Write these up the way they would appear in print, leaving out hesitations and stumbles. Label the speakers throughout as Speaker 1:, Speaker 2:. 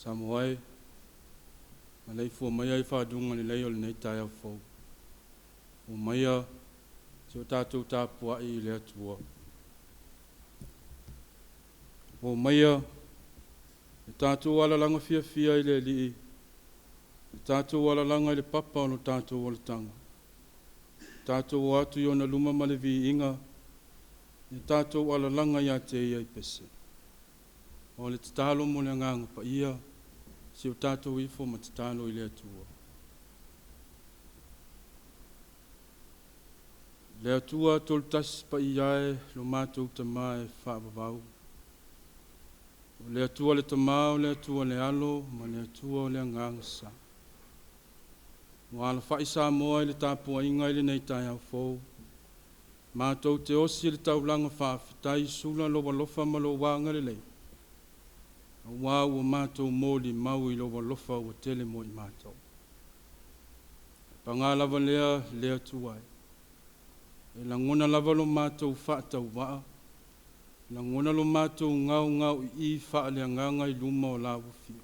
Speaker 1: Samoa e, maleifua maia i faduga lelei o lenei taeao fou. Omaia si o tatou tapuai i le Atua. Omaia le tatou alalaga fiafia i le Alii, le tatou alalaga i le papa o lo tatou olataga. Tatou o atu i ona luma ma le viiga, le tatou alalaga ia te ia i pese. O le tatalo mo le agaga paia, si o tatou ifo ma tatalo i le Atua. Le Atua tolutasi paia e lo matou Tama e faavavau. O le Atua le Tama, o le Atua le Alo, ma le Atua o le Agaga Sa. Ua alafai Samoa i le tapuaiga i lenei taeao fou. Matou te osi i le taulaga faafetai, sula lou alofa ma lou agalelei, auā ua matou molimau i lou alofa ua tele mo i matou. Paga lava lea le Atua e, e lagona lava lo matou faatauvaa, lagona lo matou gaogaoi'i faaleagaga i luma o lau afio.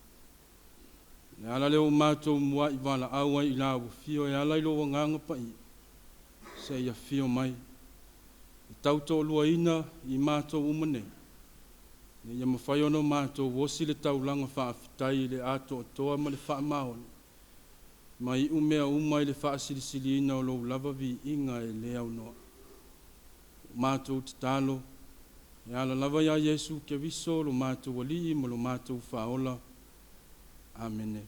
Speaker 1: O le ala lea ua matou muai valaau ai i lau afio e ala i lou Agaga Paia, se i afio mai, e tautoaluaina i matou uma nei, ina ia mafai ona matou osi le taulaga faafetai i le atoatoa ma le faamaoni, ma iu mea uma i le faasilisiliina o lou lava viiga e le aunoa. Ua matou tatalo, e ala lava ia Iesu Keriso lo matou Alii ma lo matou Faaola. Amene.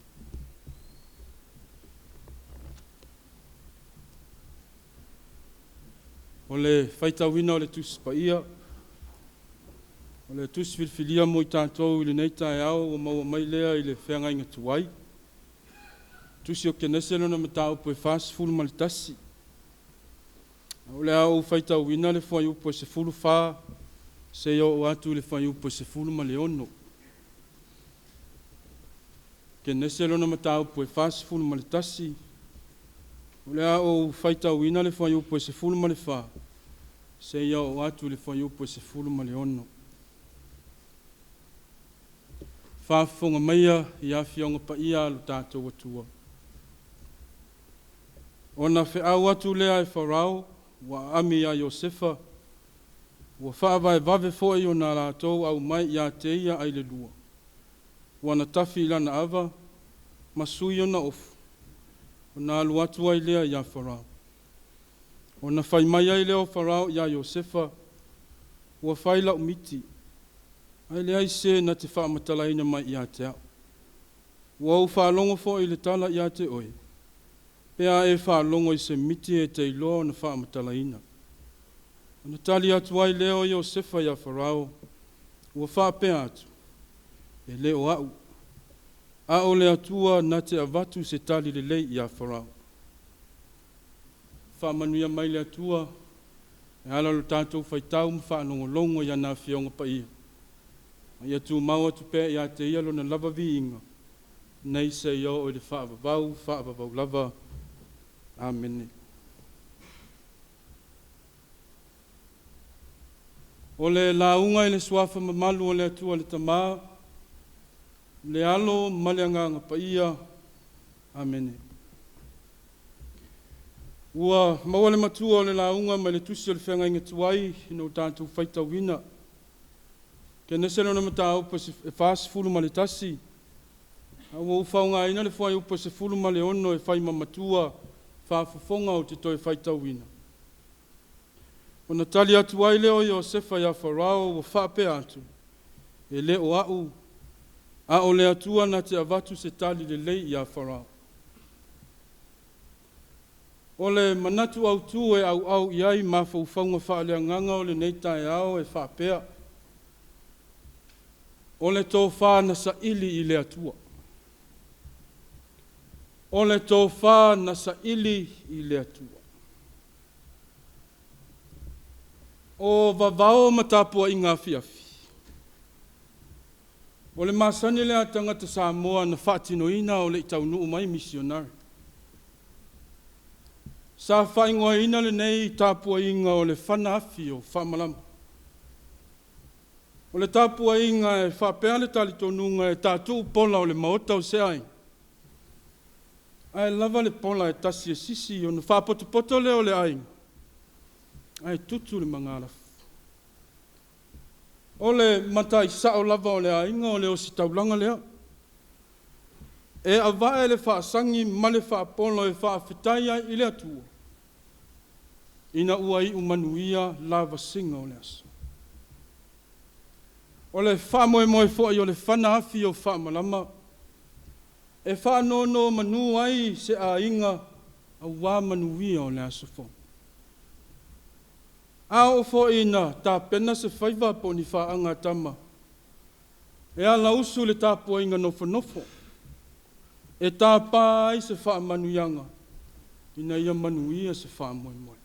Speaker 1: O le faitauina o le Tusi Paia, o le Tusi filifilia mo i tatou i lenei taeao ua maua mai lea i le feagaiga tuai. Tusi o Kenese lona mataupu e 41. O le a ou faitauina le fuaiupu e 14 seia oo atu i le fuaiupu e 16. Kenese lona mataupu e 41. O le a ou faitauina le fuaiupu e 14 seia oo atu i le fuaiupu e 16. Faafofoga maia i Afioga Paia a lo tatou Atua. Ona feau atu lea e Farao ua aami ia Iosefa, ua faavaevave foi ona latou aumai ia te ia ai le lua, ua na tafi i lana ava, ma sui ona ofu, ona alu atu ai lea ia Farao. Ona fai mai ai lea o Farao ia Iosefa, ua fai lau miti, ae leai se na te faamatalaina mai ia te au. Ua ou faalogo foi i le tala ia te oe, pe a e faalogo i se miti e te iloa ona faamatalaina. Ona tali atu ai lea o Iosefa ia Farao, ua faapea atu, e le o au, a o le Atua na te avatu se tali lelei ia Farao. Faamanuia mai le Atua e ala lo tatou faitau ma faalogologo i ana Afioga Paia. Ma ia tumau atu pea ia te ia lona lava viiga, nei seia oo i le faavavau, faavavau lava. Amene. O le lauga i le suafa mamalu o le Atua le Tama, le Alo ma le Agaga Paia. Amene. Ua maua le matua o le lauga mai le tusi o le feagaiga tuai ina ua tatou faitauina. Kenese lona mataupu e 41, a ua ou faaaogaina le fuaiupu e 16 e fai ma matua faafofoga ou te toe faitauina. Ona tali atu ai lea o Iosefa ia Farao ua faapea atu, e le o au, a o le Atua na te avatu se tali lelei ia Farao. O le manatu autu e auau i ai mafaufauga faaleagaga o lenei taeao e faapea. O le tofa na saili i le Atua. O le tofa na saili i le Atua. O vavao ma tapuaiga afiafi. O le masani lea a tagata Samoa na faatinoina a o le i taunuu mai misionare. Sa faaigoaina lenei tapuaiga o le fana afi o faamalama. O le tapuaiga e faapea le talitonuga e tatuu pola o le maota o se aiga, ae lava le pola e tasi e sisi ona faapotopoto lea o le aiga, ae tutu le magalafu. O le matai sao lava o le aiga o le ositaulaga lea. E avae le faasagi ma le faapolo e faafetai ai i le Atua ina ua iu manuia lavasiga o le aso. O le faamoemoe foi o le fana afi o faamalama e faanonomanu ai se aiga aua manuia o le aso fono. A oo foi ina tapena se faiva po o ni faaga a tama e alausu i le tapuaiga nofonofo, e tapa ai se faamanuiaga ina ia manuia se faamoemoe.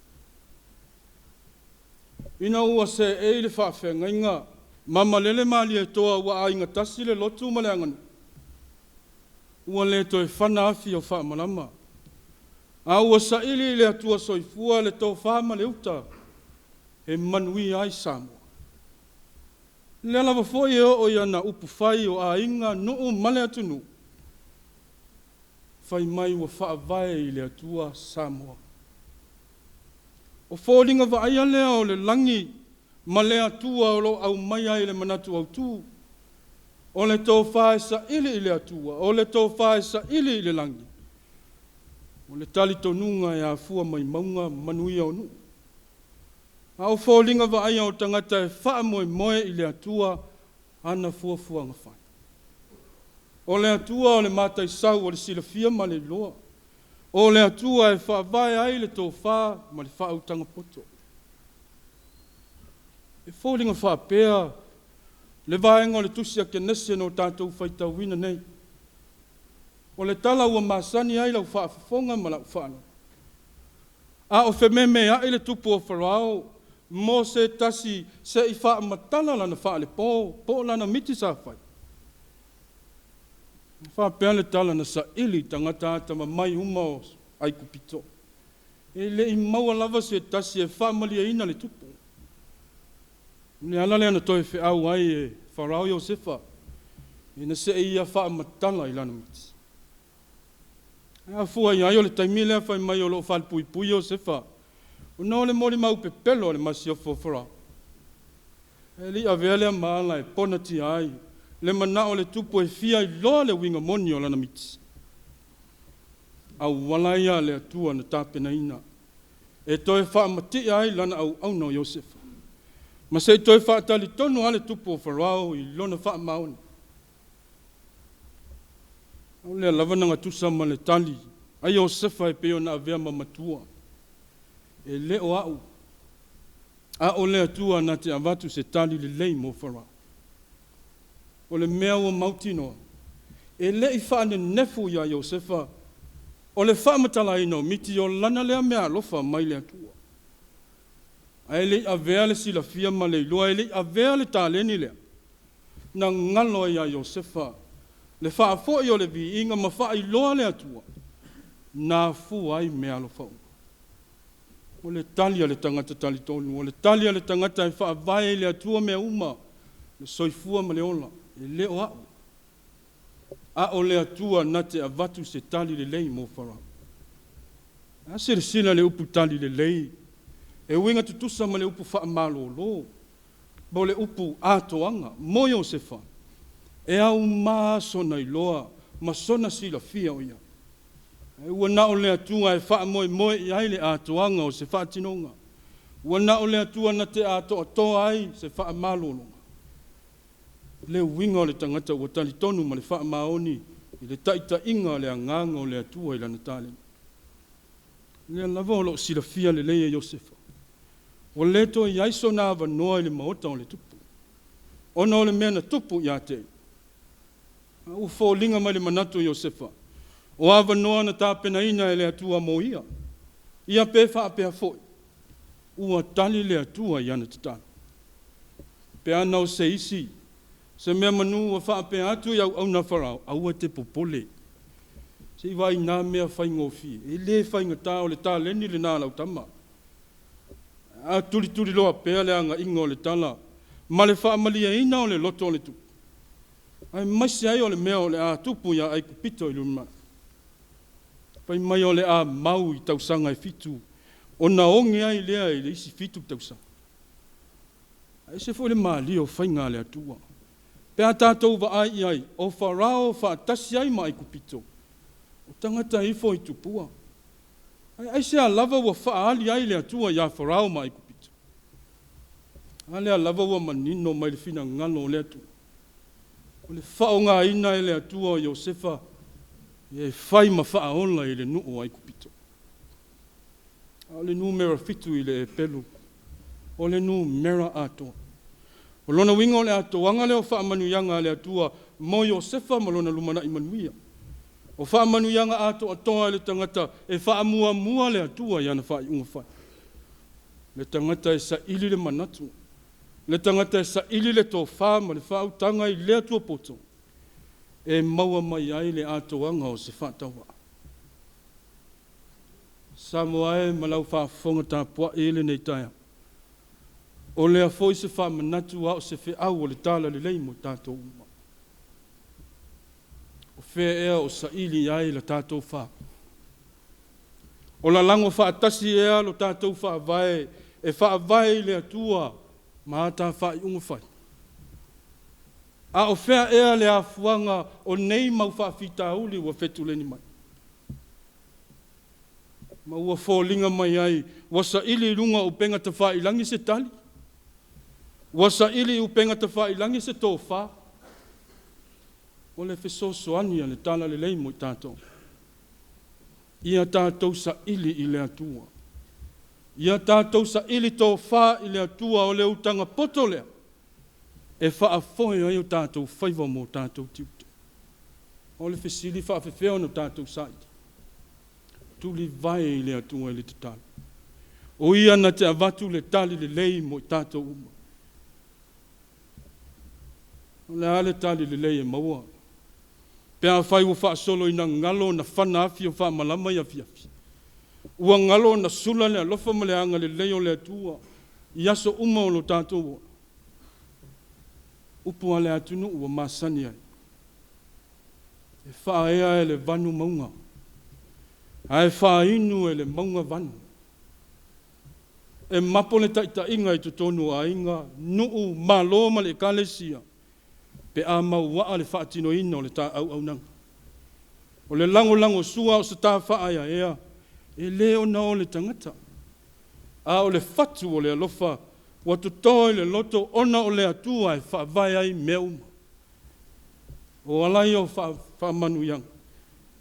Speaker 1: Ina ua seei le faafeagaiga ma malele Malietoa ua aiga tasi le lotu ma le aganuu, ua le toe fana afi o faamalama, a ua saili i le Atua Soifua le tofa ma le uta e manuia ai Samoa. O lea lava foi e oo i ana upufai o aiga, nuu ma le atunuu, fai mai ua faavae i le Atua Samoa. O foliga vaaia lea o le lagi ma le Atua o lo o aumaia ai le manatu autu, o le tofa e saili i le Atua, o le tofa e saili i le lagi, o le talitonuga e afua mai mauga manuia o nuu. A o foliga vaaia o tagata e faamoemoe i le Atua ana fuafuaga fai. O le Atua o le mataisau o le silafia ma le iloa. O le Atua e faavae ai le tofa ma le faautaga poto. E foliga faapea le vaega o le tusi a Kenese na o tatou faitauina nei. O le tala ua masani ai lau faafofoga ma lau faalogo. A o fememeai le tupu o Farao mo se tasi se i faamatala lana faalepo po o lana miti sa fai. E faapea le tala na saili i tagata atamamai uma o Aikupito. E le i maua lava se tasi e faamalieina le tupu. O le ala lea na toe feau ai e Farao Iosefa ina se i ia faamatala i lana miti. Ae a fua i ai o le taimi lea fai mai o lo o falepuipui Iosefa ona o le molimau pepelo a le masiofo a Farao. E le i avea lea ma ala e ponatia ai le manao o le tupu e fia iloa le uiga moni o lana miti. Auala ia a le Atua na tapenaina e toe faamatie ai lana auauna o Iosefa, ma se i toe faatalitonu lava le tupu o Farao i lona faamaoni. O lea lava na gatusa ma le tali a Iosefa e pei ona avea ma matua, E le o au, a o le Atua na te avatu se tali lelei mo Farao. O le mea ua mautinoa, e le i faanenefu ia Iosefa o le faamatalaina o miti o lana lea meaalofa mai le Atua. Ae le i avea le silafia ma le iloa, e le i avea le taleni lea na galo ai ia Iosefa le faafoi o le viiga ma faailoa le Atua na afua ai meaalofa uma. O le tali a le tagata talitonu, o le tali a le tagata e faavae i le Atua mea uma, le soifua ma le ola, e le o au, a o le Atua na te avatu se tali lelei mo Farao. A silasila i le upu tali lelei, e uiga tutusa ma le upu faamalolo, po o le upu atoaga mo Iosefa, e auma sona iloa ma sona silafia o ia. Ae ua na o le Atua e faamoemoe i ai le atoaga o se faatinoga. Ua na o le Atua na te atoatoa ai se faamalologa. Le uiga o le tagata ua talitonu ma le faamaoni i le taitaiga a le Agaga o le Atua i lana taleni. O lea lava o lo o silafia lelei e Iosefa, ua le toe i ai sona avanoa i le maota o le tupu. Ona o le mea na tupu ia te ia. A ua foliga mai le manatu o Iosefa, o avanoa na tapenaina e le Atua mo ia, ia pe faapea foi, ua tali le Atua i ana tatalo. Pe ana o se isi, se mea manu ua faapea atu i auauna a Farao, aua e te popole, se i vaai na mea faigofie, e le faigata o le taleni lena a lau tama. A tulituliloa pea le agaiga o le tala ma le faamalieina o le loto o le tupu, aemaise ai o le mea o le a tupu iā Aikupito i le lumanai. Fai mai o le a mau i tausaga e fitu, ona oge ai lea i le isi fitu tausaga. Ae ese foi le malie o faiga a le Atua. Pe a tatou vaai i ai, o Farao faatasi ai ma Aikupito, o tagata ifo i tupua. Ae aisea lava ua faaali ai le Atua iā Farao ma Aikupito? A lea lava ua manino mai le finagalo o le Atua. O le faaaogaina e le Atua o Iosefa e fai ma faaola i le nuu o Aikupito. A o le numera fitu i le epelu, o le numera atoa. O lona uiga o le atoaga lea o faamanuiaga a le Atua mo Iosefa ma lona lumanai manuia. O faamanuiaga atoatoa i le tagata e faamuamua le Atua i ana faaiuga fai. Le tagata e saili le manatu, le tagata e saili le tofa ma le faautaga i le Atua poto, e maua mai ai le atoaga o se faatauvaa. Samoa e ma lau faafofoga tapuai i lenei taeao, o lea foi se faamanatu a o se feau o le talalelei mo tatou uma. O fea ea o saili ai la tatou fa? O lalago faatasi ea lo tatou faavae e faavae i le Atua ma a ta faaiuga fai? A o fea ea le afuaga o nei mau faafitauli ua fetuleni mai? Ma ua foliga mai ai ua saili i luga o upega tafailagi se tali, ua saili i upega tafailagi se tofa. O le fesoasoani a le talalelei mo i tatou. Ia tatou saili i le Atua. Ia tatou saili tofa i le Atua, o le utaga poto lea e faafoe ai o tatou faiva mo tatou tiute. O le fesili faafefea ona tatou saili? Tulivae i le Atua i le tatalo. O ia na te avatu le tali lelei mo i tatou uma. O le a le tali lelei e maua? Pe afai ua faasolo ina galo ona fana afi o faamalama i afiafi, ua galo ona sula le alofa ma le agalelei o le Atua i aso uma o lo tatou ola. Upu a le atunuu ua masani ai, e faaea e le vanu mauga, ae faainu e le mauga vanu. E mapo le taitaiga i totonu o aiga, nuu, malo ma le ekalesia pe a mauaa le faatinoina o le ta auaunaga. O le lagolagosua o se ta faaeaea, e le ona o le tagata, a o le fatu o le alofa ua toto i le loto ona o le Atua e faavae ai mea uma. O ala ia o faamanuiaga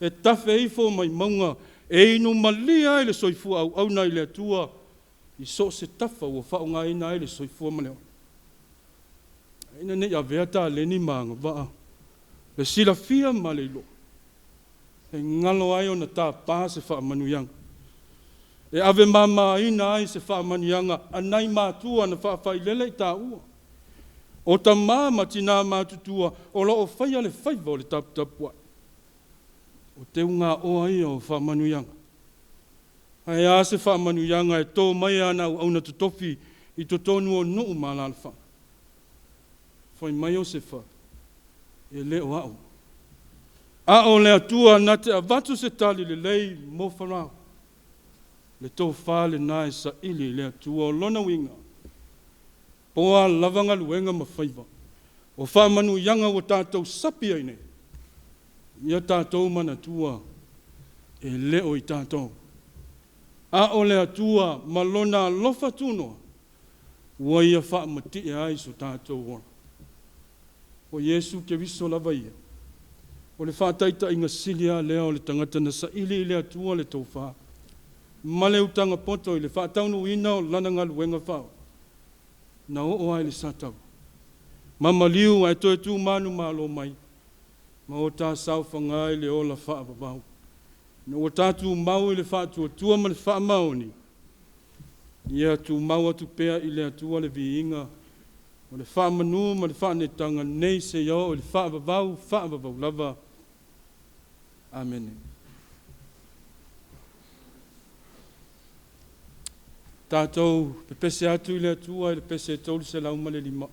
Speaker 1: e tafe ifo mai mauga e inu malie ai le soifua auauna i le Atua i so o se tafa ua faaaogaina ai le soifua ma le ola. Ina ne i avea taleni ma agavaa le silafia ma le iloa, e galo ai ona tapa se faamanuiaga, e ave mamaina ai se faamanuiaga a nai matua na faafailele i taua, o tamā ma tinā matutua o lo o faia le faiva o le taputapuai. O teugaoa ia o faamanuiaga. Ae a se faamanuiaga e to mai e ana auauna totofi i totonu o nuu ma alaalafaga? Fai mai Iosefa, e le o au, a o le Atua na te avatu se tali lelei mo Farao. Le tofa lena e saili i le Atua. O lona uiga, po o a lava galuega ma faiva, o faamanuiaga ua tatou sapi ai nei, ia tatou manatua e le o i tatou, a o le Atua ma Lona alofa tunoa ua Ia faamatie ai so tatou ola. O Iesu Keriso lava ia, o le faataitaiga sili lava lea o le tagata na saili i le Atua le tofa ma le utaga poto i le faataunuuina o lana galuega faaola, na oo lava i le sataua. Ma maliu ae toe tu manumalo mai, ma o ta saofaga i le ola faavavau. Ina ua tatou mau i le faatuatua ma le faamaoni, ia tumau atu pea i le Atua le viiga o le faamanu ma le faanetaga nei seia oo i le faavavau faavavau lava. Amene. Tatou pepese atu i le Atua i le pese 305.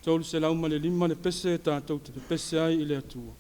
Speaker 1: 305 le pese tatou te pepese ai i le Atua.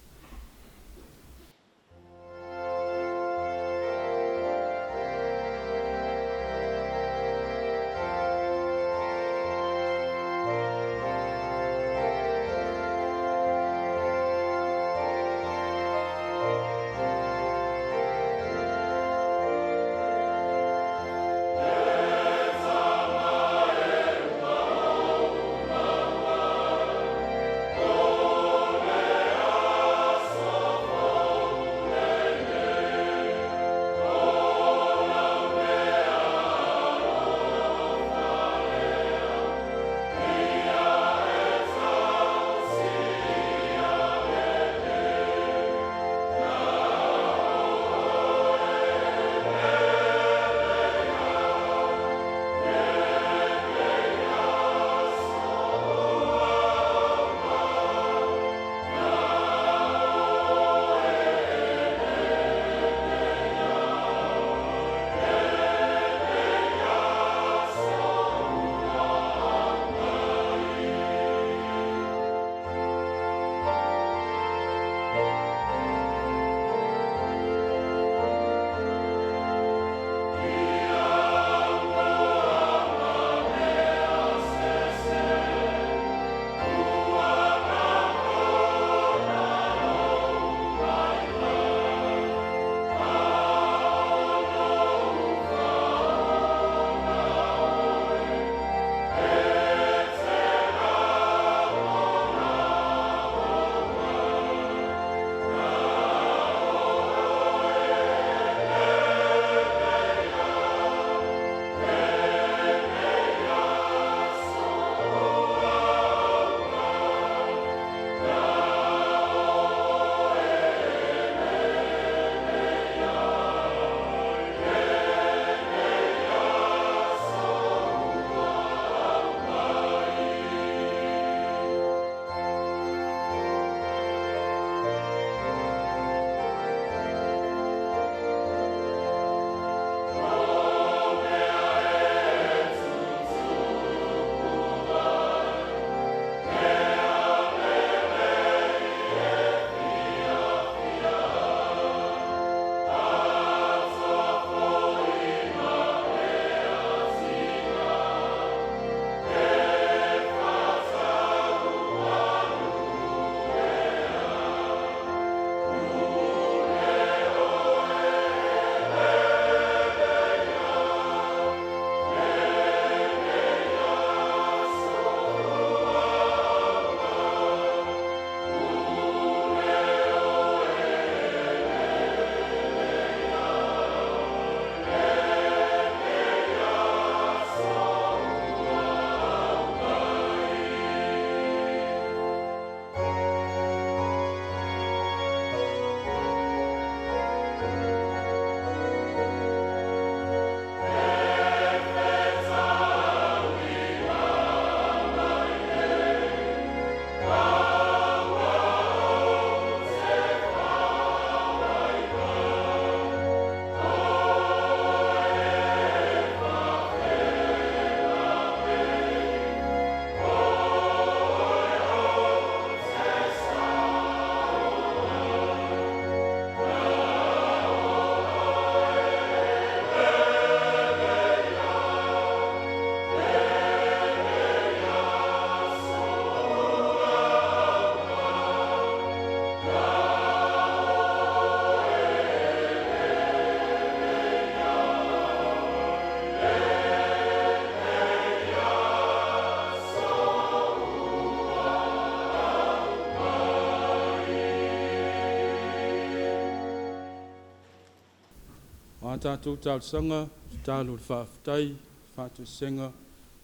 Speaker 1: O a tatou talosaga, tatalo i le faafetai, faatoesega,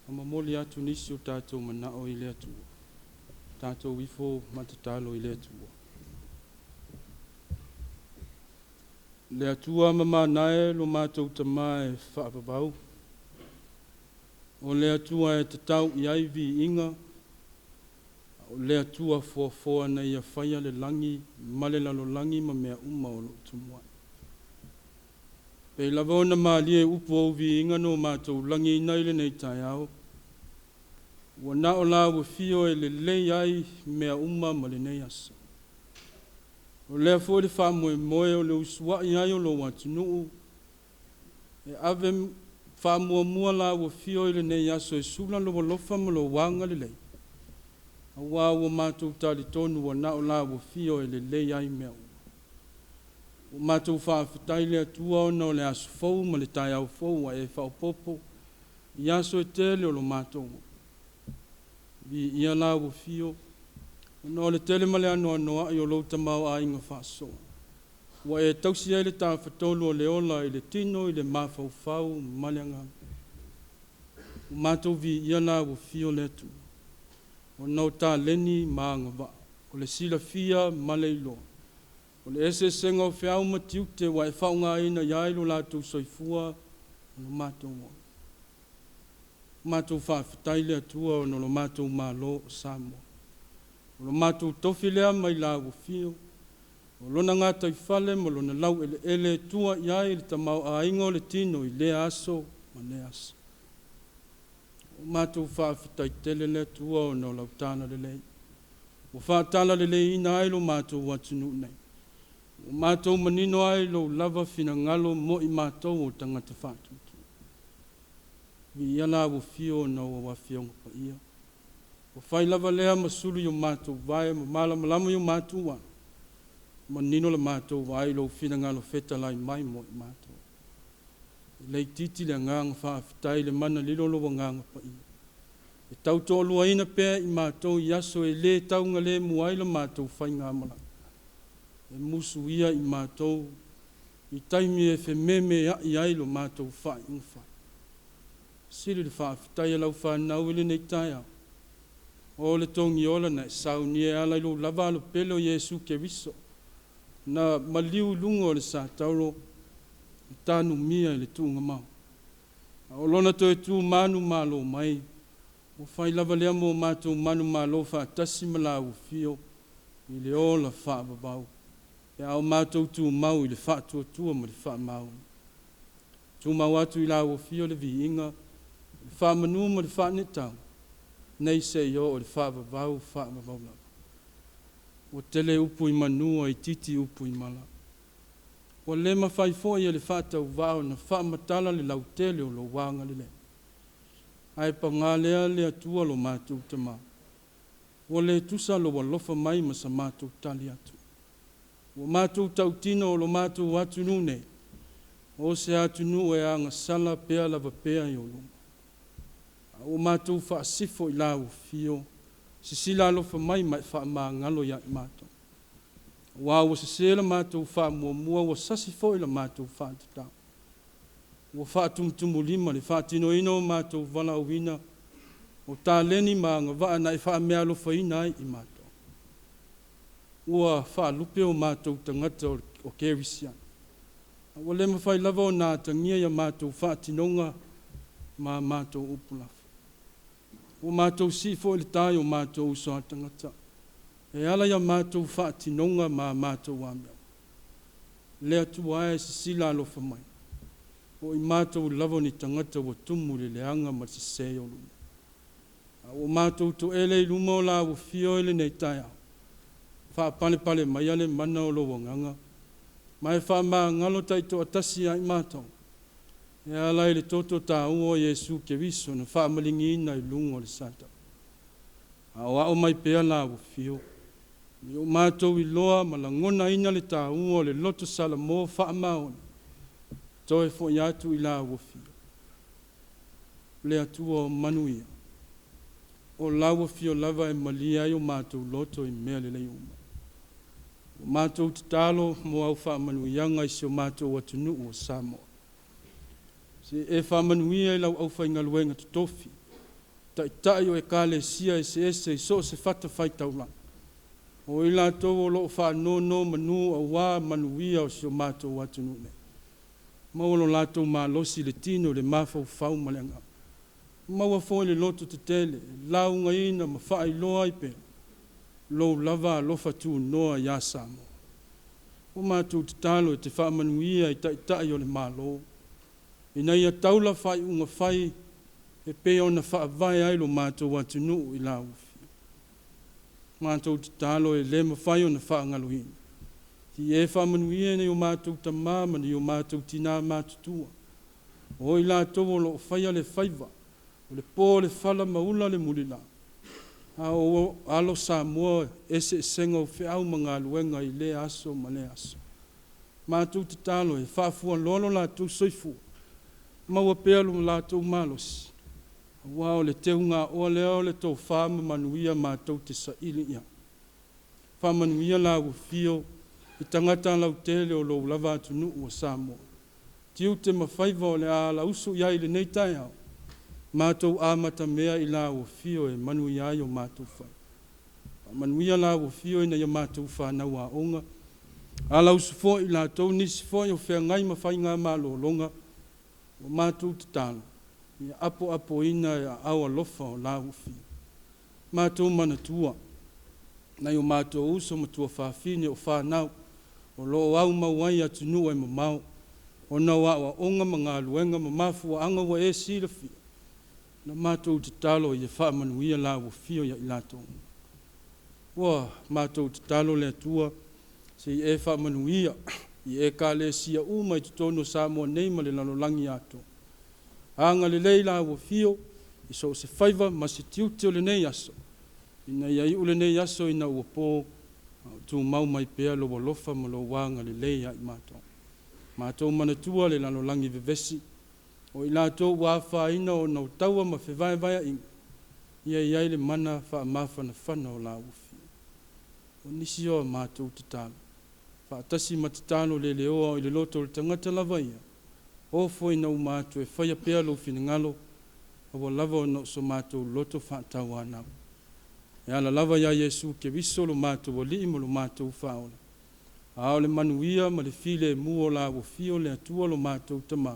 Speaker 1: ma momoli atu nisi o tatou manao i le Atua. Tatou ifo ma tatalo i le Atua. Le Atua mamana e lo matou Tamā e faavavau, o le Atua e tatau i ai viiga, o le Atua foafoa na ia faia le lagi ma le lalolagi ma mea uma o lo o tumu ai. Pei lava ona malie upu o viiga na o matou lagiina i lenei taeao, ua na o lau afio e lelei ai mea uma ma lenei aso. O lea foi le faamoemoe o le usuai ai o lou atunuu, e ave faamuamua lau afio i lenei aso e sula lou alofa ma lou agalelei, auā ua matou talitonu ua na o lau afio e lelei ai mea uma. Ua matou faafetai le Atua ona o le aso fou ma le taeao fou ua e faaopoopo i aso e tele o lo matou ola. Viia lau afio, ona o le tele ma le anoanoai o lou tamaoaiga faasoa, ua e tausi ai le tafatolu o le ola i le tino, i le mafaufau ma le agaga. Ua matou viia lau afio le Atua, ona o taleni ma agavaa, o le silafia ma le iloa, o le eseesega o feau ma tiute ua e faaaogaina i ai lo latou soifua ma lo matou ola. Ua matou faafetai le Atua ona o lo matou Malo o Samoa. O lo matou tofi lea mai lau afio, o lona gataifale ma lona laueleele e tua i ai le tamaoaiga o le tino i lea aso ma lea aso. Ua matou faafetai tele le Atua ona o lau talalelei, ua faatalaleleiina ai lo matou atunuu nei. Ua matou manino ai lou lava finagalo mo i matou o tagata faatuatua. Viia lau afio ona o au afioga paia. Ua fai lava lea ma sulu i o matou vae ma malamalama i o matou ala, manino la matou vaai i lou finagalo fetalai mai mo i matou. E le itiiti le agaga faafetai i le mana lilo o lou agaga paia, e tautoaluaina pea i matou i aso e le taugalemu ai la matou faigamalaga, e musuia i matou i taimi e fememeai ai lo matou faaiuga fai. Sili le faafetai a lau fanau i lenei taeao, o le togiola na e saunia e ala i lou lava alopele o Iesu Keriso, na maliu i luga o le satauro na tanumia i le tuugamao. A o lona toe tu manumalo mai, ua fai lava lea mo matou manumalo faatasi ma lau afio i le ola faavavau, pe a o matou tumau i le faatuatua ma le faamaoni. Tumau atu i lau afio le viiga, le faamanu ma le faaneetaga, nei seia oo i le faavavau, faavavau lava. Ua tele upu i manu ae itiiti upu i mala. Ua le mafai foi e le faatauvaa ona faamatala le lautele o lou agalelei. Ae paga lea le Atua lo matou Tamā, ua le tusa lou alofa mai ma sa matou tali atu. Ua matou tautino o lo matou atunuu nei, o se atunuu e agasala pea lava pea i ou luma. A ua matou faasifo i lau afio, sisila alofa mai ma e faamagalo ia i matou. Aua ua sese la matou faamuamua, ua sasi foi la matou faatatau. Ua faatumutumulima le faatinoina o matou valaauina, o taleni ma agavaa na e faameaalofaina ai i matou. Ua faalupe o matou tagata o kerisiano, a ua le mafai lava ona atagia i a matou faatinoga ma a matou upu lafo. Ua matou sii foi le tā i o matou uso a tagata, e ala i a matou faatinoga ma a matou amioga. Le Atua e sisila alofa mai, o i matou lava o ni tagata ua tumu i le leaga ma le sese i ou luma. A ua matou toele i luma o lau afio i lenei taeao, faapalepale maia le mana o lou agaga, ma e faamagalo taitoatasi ia i matou, e ala i le toto taua o Iesu Keriso na faamaligiina i luga o le satauro. Aoao mai pea lau afio, ina ia o matou iloa ma lagonaina le taua o le loto salamo faamaoni, toe foi atu i lau afio. Le Atua o manuia, o lau afio lava e malie ai o matou loto i mea lelei uma. Ua matou tatalo mo au faamanuiaga i si o matou atunuu o Samoa. Se e faamanuia i lau aufaigaluega totofi, Taitai o Ekalesia eseese i so o se fatafaitaulaga, o i latou o lo o faanonomanu aua manuia o si o matou atunuu nei. Maua lo latou malosi i le tino, le mafaufau ma le agaga. Maua foi le loto tetele e laugaina ma faailoa ai pea lou lava alofa tunoa iā Samoa. Ua matou tatalo e te faamanuia i Taitai o le Malo, ina ia taula faaiuga fai e pei ona faavae ai lo matou atunuu i lau Afio. Matou tatalo e le mafai ona faagaloina, i e faamanuia i nai o matou tamā ma nai o matou tinā matutua, o i latou o lo o faia le faiva, o le po le fala ma ula le mulila, a o alo Samoa eseesega o feau ma galuega i lea aso ma lea aso. Matou tatalo e faafualoa lo latou soifua, maua pea lo latou malosi, aua o le teugaoa lea o le tofa ma manuia matou te saili i ai. Faamanuia lau Afio i tagata lautele o lou lava atunuu o Samoa. Tiute ma faiva o le a alausu i ai i lenei taeao, matou amatamea i lau Afio e manuia ai o matou faiva. Faamanuia lau Afio i nai a matou fanau aoga, alausu foi i latou nisi foi o feagai ma faigamalologa, ua matou tatalo, ia apoapoina e aao alofa o lau Afio. Matou manatua nai o matou uso ma tuafafine o fanau o lo o aumau ai i atunuu e mamao ona o aoaoga ma galuega ma mafuaaga ua e silafia, na matou tatalo ia faamanuia lau Afio ia i latou. Ua matou tatalo le Atua se i e faamanuia i Ekalesia uma i totonu o Samoa nei ma le lalolagi atoa. Agalelei lau Afio i so o se faiva ma se tiute o lenei aso, ina ia iu lenei aso ina ua po, a o tumau mai pea lou alofa ma lou agalelei ia i matou. Matou manatua le lalolagi vevesi, o i latou ua afaina ona o taua ma fevaevaeaiga, ia i ai le mana faamafanafana o lau Afio. O nisi o a matou tatalo, faatasi ma tatalo leleoa i le loto o le tagata lava ia, ofo ina uma atu e faia pea lou finagalo, aua lava ona o so matou loto faatauanau. E ala lava iā Iesu Keriso lo matou Alii ma lo matou Faaola, a o le manuia ma le filemu o lau Afio le Atua lo matou Tamā,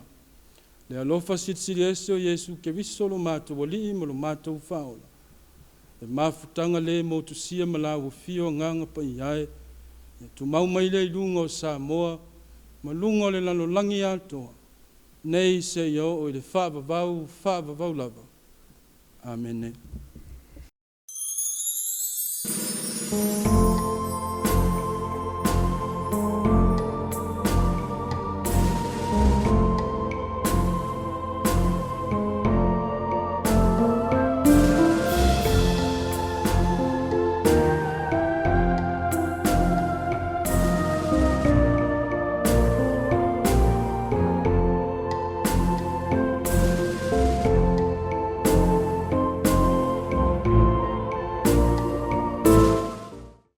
Speaker 1: le alofa silisili ese o Iesu Keriso lo matou Alii ma lo matou Faaola, le mafutaga le motusia ma lau Afio Agaga Paia e, ia tumau mai lea i luga o Samoa ma luga o le lalolagi atoa, nei seia oo i le faavavau faavavau lava. Amene.